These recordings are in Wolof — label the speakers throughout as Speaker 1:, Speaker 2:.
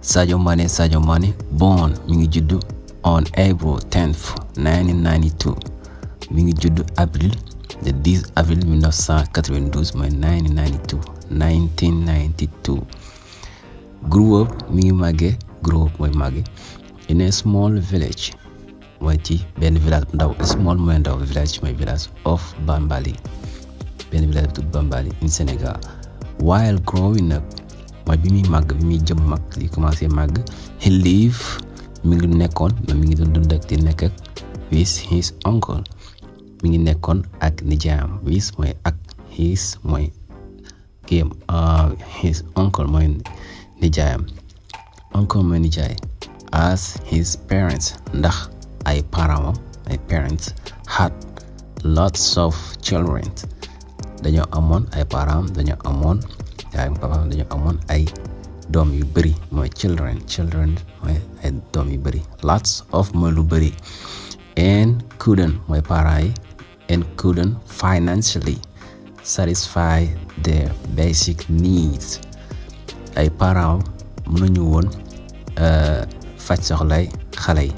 Speaker 1: Sadio Mané born mi ngi juddu on April 10th 1992 mi ngi juddu avril le 10 avril 1992 mooy 1992 grew up mi ngi màggee grow up mooy màggee in a small village mooy ci benn village bu ndaw small mooy ndaw village mooy village of Bambali benn village bu tudd Bambali in Sénégal while growing up mooy bi muy màgg bi muy jëm mag li commencé màgg he live mi ngi nekkoon mi ngi doon dund ak di nekk ak with his uncle mi ngi nekkoon ak nijaayam with mooy ak his mooy kii his uncle mooy nijaayam uncle mooy nijaay as his parents ndax ay parents had lots of children dañoo amoon ay parents dañoo amoon ay doom yu bëri mooy children mooy ay doom yu bëri lots of mooy lu bëri and couldn't mooy parents yi and couldn't financially satisfy their basic needs ay parents mënuñu woon faj soxlay xale yi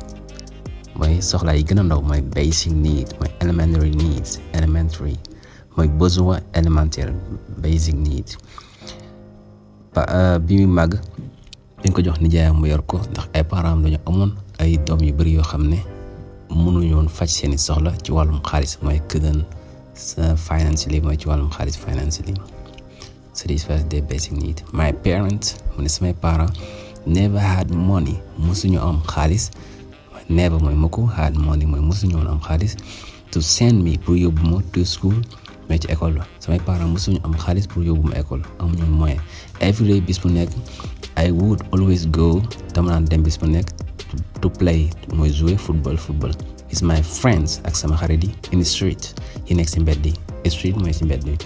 Speaker 1: mooy soxla yi gën a ndaw mooy basic need mooy elementary mooy besoin élémentaire basic need bi muy màgg dañ ko jox nijaayam mu yor ko ndax ay parents dañu amoon ay doom yu bëri yoo xam ne mënuñu woon faj seeni soxla ci wàllum xaalis mooy couldn't financially mooy ci wàllum xaalis financially satisfy their basic need my parents mu ne samay parents never had money musuñu am xaalis never mooy mukk had money mooy musuñu woon am xaalis to send me pour yóbbu ma to school mais ci école la samay parents musuñu am xaalis pour yóbbu ma école amuñu moyen every day bis bu nekk I would always go dama naan dem bis bu nekk to play mooy jouer football is my friends ak sama xarit yi in the street yi nekk si mbedd yi street mooy si mbedd yi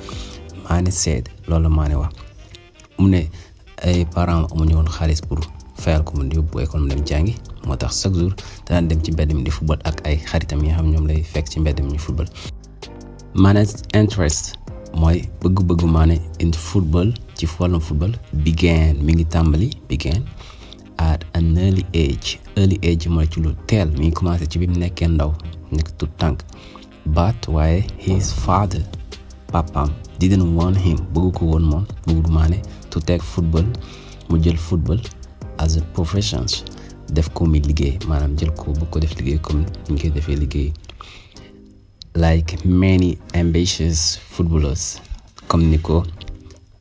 Speaker 1: Mané said loolu Mané wax mu ne ay parents amuñu woon xaalis pour fayal ko mu yóbbu école mu dem jàngi moo tax chaque jour danaan dem ci mbedd mi di football ak ay xaritam yi nga xam ñoom lay fekk ci mbedd mi ñu football Mané's interest mooy bëgg-bëggu Mané in football ci wàllum football began at an early age mooy ci lu teel mi ngi commencé ci bi mu nekkee ndaw nekk tout tànk but waaye his father papaam didn't want him bëggu ko woon moom bëggu Mané to take football mu jël football as a profession def ko mi liggéey maanaam jël ko bu ko def liggéey comme ñu koy defee liggéey like many ambitious footballers comme ni ko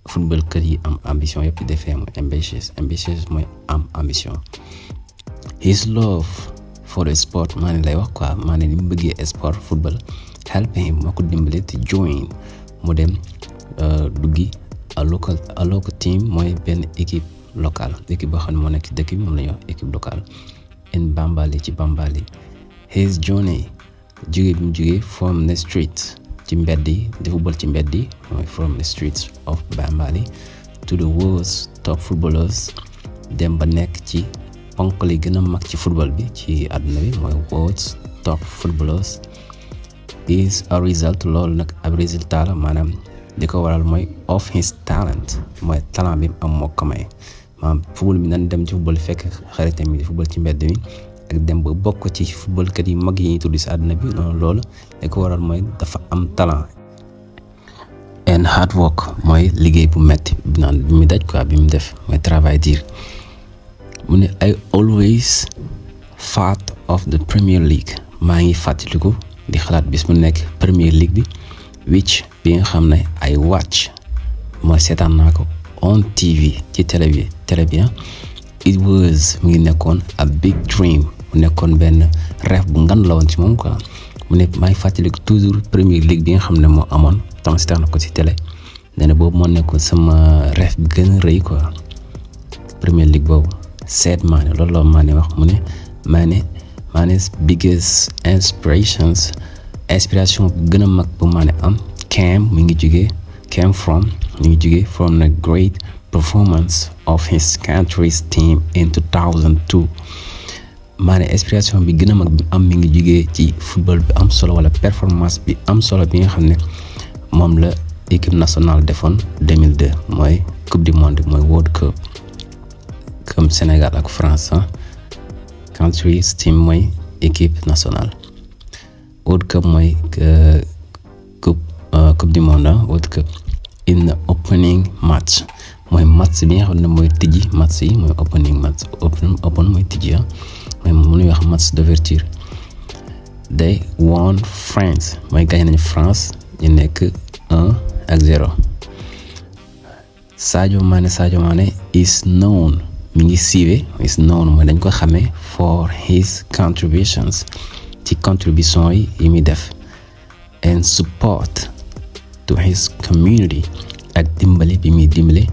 Speaker 1: football kër yi am ambition yëpp defee mooy ambitious mooy am ambition his love for the sport Mané lay wax quoi Mané ni mu bëggee sport football help him moo ko dimbale to join mu dem duggi a local team mooy benn équipe locale équipe boo xam ne moo nekk ci dëkk bi moom la ñuy wax équipe locale in Bambali ci Bambali his journey jóge bi mu jógee from the street ci mbedd yi di football ci mbedd yi mooy from the streets of Bambali to the world's top footballers dem ba nekk ci ponk li gën a mag ci football bi ci àdduna bi mooy world's top footballers is a result loolu nag ab résultat la maanaam di ko waral mooy of his talent mooy talent bi am moo ko may maanaam football bi nan dem ci football fekk xaritam yi di football ci mbedd mi ak dem ba bokk ci football kat yi mag yi ñuy tudd si àdduna bi noonu loolu di ko waral mooy dafa am talent and hard work mooy liggéey bu metti bi mu daj quoi bi mu def mooy travail dur mu ne I always thought of the Premier League maa ngi fàttaliku di xalaat bis mu nekk Premier League bi which bi nga xam ne I watch mooy seetaan naa ko on TV ci télé bi it was mu ngi nekkoon a big dream mu nekkoon benn rêve bu ngan la woon ci moom quoi mu ne maa ngi fàttaliku toujours Premier League bi nga xam ne moo amoon temps seetaan na ko ci télé nee na boobu moo nekkoon sama rêve bi gën a rëy quoi Premier League boobu seet Mané loolu la Mané wax mu ne Mané's biggest inspiration bu gën a mag bu Mané am came from the great performance of his country's team in 2002 Mané inspiration bi gën a mag bi am mi ngi jógee ci football bi am solo wala performance bi am solo bi nga xam ne moom la équipe nationale defoon 2002 mooy coupe du monde mooy world cup comme comme Sénégal ak France. Countries team mooy équipe nationale. World Cup mooy coupe du monde. World Cup. In the opening match mooy match bi nga xam ne mooy tijji match yi mooy opening match. Open mooy tijji mooy mu ñuy wax match d'ouverture. They won France mooy gagné nañu France ñu nekk 1-0. Sadio Mané is known mi ngi siiwe is known mooy dañ ko xamee for his contributions ci contribution yi muy def and support to his community ak dimbali bi muy dimbali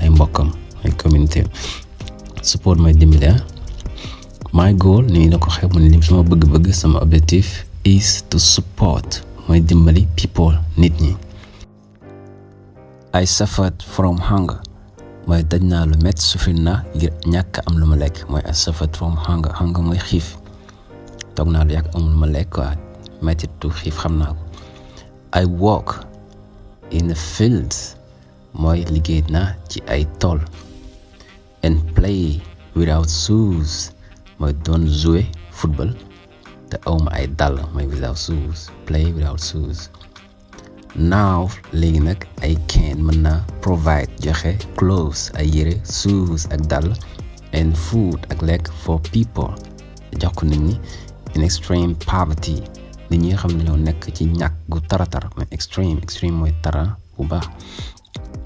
Speaker 1: ay mbokkam ay communauté. Support mooy dimbali. My goal nii la ko xew mu ne lim sama bëgg-bëgg sama objectif is to support mooy dimbali people nit ñi. I suffered from hunger mooy daj naa lu métti souffrir naa ngir ñàkk am lu ma lekk mooy I suffered from hunger. Hunger mooy xiif toog naa lu yàgg am lu ma lekk quoi méttitu xiif xam naa ko. I work in the fields mooy liggéey naa ci ay tool. And play without shoes mooy doon jouer football te awma ay dàll mooy without shoes. Play without shoes. Now léegi nag I can mën naa provide joxe clothes ay yére shoes ak dàll and food ak lekk for people jox ko nit ñi in extreme poverty nit ñi nga xam ne ñoo nekk ci ñàkk gu taratar mooy extreme mooy tara bu baax.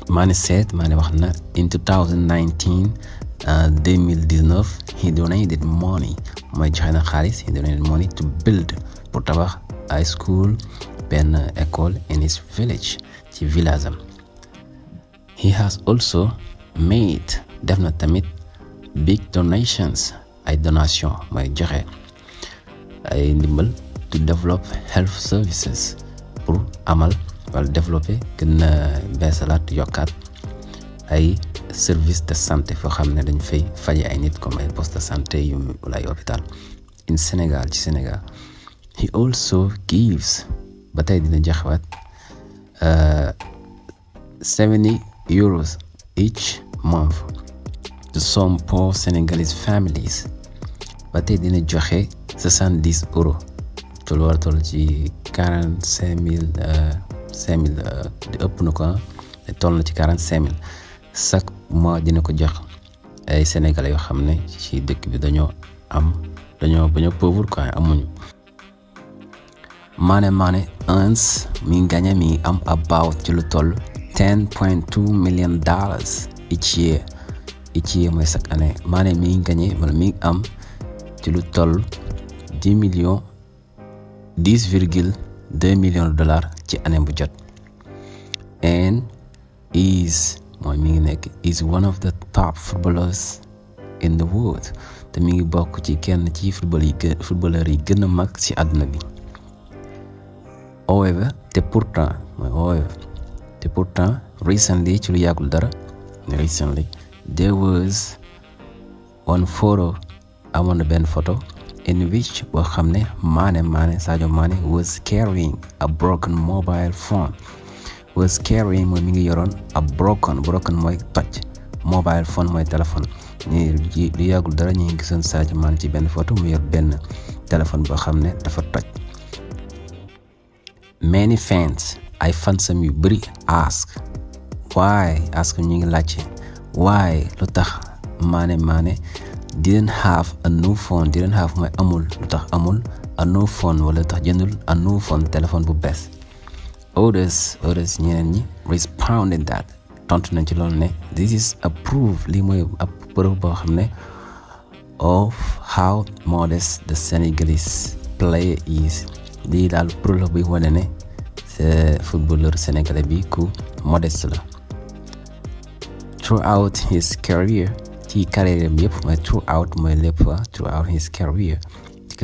Speaker 1: Mané wax na in 2019 2019 he donated money mooy joxe na xaalis he donated money to build pour tabax high school benn école in his village ci village am. He has also made def na tamit big donations ay donation mooy joxe ay ndimbal to develop health services pour amal wala développer gën a beesalaat yokkaat ay service de santé foo xam ne dañ fay faje ay nit comme ay poste de santé yu wala ay hôpital in Sénégal ci Sénégal. He also gives ba tey dina joxewaat 70 euros each month to some poor Senegalese families ba tey dina joxe 70 euros te lu war a toll ci 45 000 di ëpp na ko te toll na ci 45 000 chaque mois dina ko jox ay sénégalais yoo xam ne ci dëkk bi dañoo pauvre quoi amuñu. Mané earns mi ngi gagné mi ngi am about ci lu toll $10.2 million each year mooy chaque année. Mané mi ngi gagné wala mi ngi am ci lu toll 10,2 millions de dollars ci année bu jot. And is mooy mi ngi nekk is one of the top footballers in the world te mi ngi bokk ci kenn ci footballeur yi gën a mag ci àdduna bi. However te pourtant recently ci lu yàggul dara there was one photo amoon na benn photo in which boo xam ne Sadio Mané was carrying a broken mobile phone. Was carrying mooy mi ngi yoroon a broken mooy toj mobile phone mooy téléphone ni lu yàggul dara ñu ngi gisoon Sadio Mané ci benn photo mu yor benn téléphone boo xam ne dafa toj. Many fans ay fansam yu bëri ask ñu ngi laajte why lu tax Mané didn't have a new phone mooy amul lu tax amul a new phone wala lu tax jëndul a new phone téléphone bu bees. Others ñeneen ñi responded that tontu nañ ci loolu ne this is a proof lii mooy ab preuve boo xam ne of how modest the Senegalese player is. lii daal preuve buy wane ne footballeur sénégalais bi ku modeste la. Throughout his career ci carrière am yëpp mooy throughout mooy lépp throughout his career ci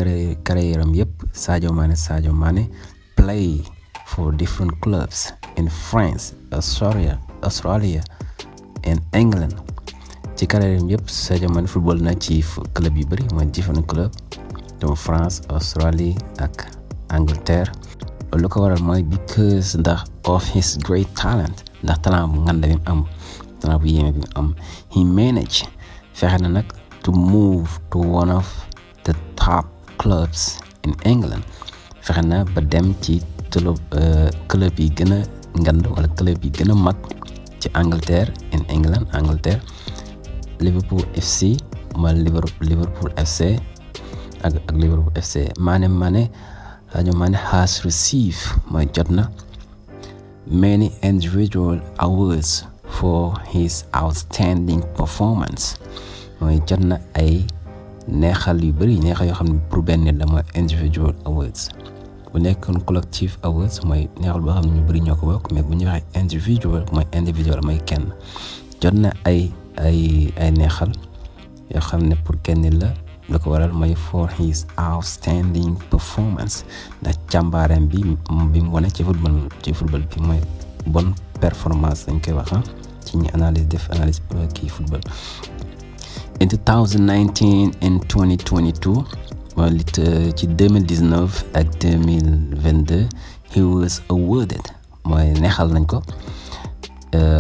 Speaker 1: carrière am yëpp Sadio Mané play for different clubs in France, Australia and England. ci carrière am yëpp Sadio Mané football na ci club yu bëri mooy different club donc France, Australie ak Angleterre. lu ko waral mooy because ndax of his great talent ndax talent bu nganda bi mu am talent bu yéeme bi mu am. He managed fexe na nag to move to one of the top clubs in England. fexe na ba dem ci club yi gën a ngand wala club yi gën a mag ci Angleterre in England, Angleterre. Liverpool FC mooy Liverpool FC ak Liverpool FC. Sadio Mané has received mooy jot na many individual awards for his outstanding performance. mooy jot na ay neexal yu bëri neexal yoo xam ne pour benn nit la mooy individual awards. bu nekkoon collective awards mooy neexal boo xam ne ñu bëri ñoo ko bokk, mais bu ñu waxee individual mooy kenn. jot na ay neexal yoo xam ne pour kenn nit la. lu ko waral mooy for his outstanding performance ndax càmbaareem bi mu wane ci football bi mooy bonne performance dañ koy wax ci ñi analyse kii football. In 2019 and 2022 mooy ci 2019 ak 2022 he was awarded mooy neexal nañ ko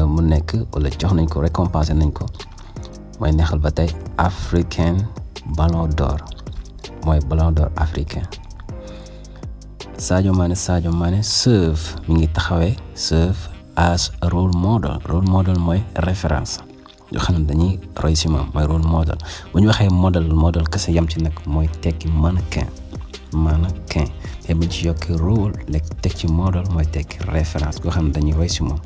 Speaker 1: mu nekk wala jox nañ ko récompensé nañ ko mooy neexal ba tey African Ballon d'Or mooy Ballon d'Or africain. Sadio Mané serve mi ngi taxawee serve as a role model mooy référence yoo xam ne dañuy roy si moom mooy role model. bu ñu waxee model kese yam ci nag mooy tekki mannequin te bu ñu ci yokkee role lekk teg ci model mooy tekki référence yoo xam ne dañuy roy si moom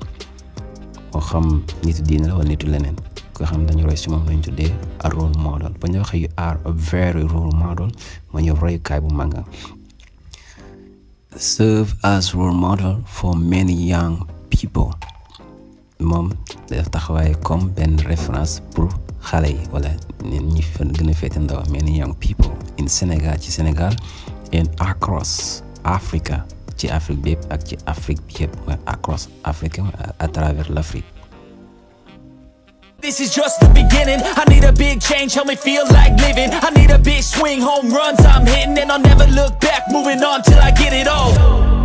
Speaker 1: moo xam nitu diine la wala nitu leneen. koo xam ne dañu roy si moom lañ tuddee a role model. ba ñu waxee you are a very role model mooy yow royukaay bu mag nga. serve as role model for many young people moom daf taxawaay comme benn référence pour xale yi wala ñi gën a féete ndaw many young people in Sénégal ci Sénégal and across Africa ci Afrique bi yëpp ak ci Afrique bi yëpp mooy across Africa à travers l'Afrique.
Speaker 2: This is just the beginning. I need a big change, help me feel like living. I need a big swing, home runs I'm hitting, and I'll never look back, moving on till I get it all.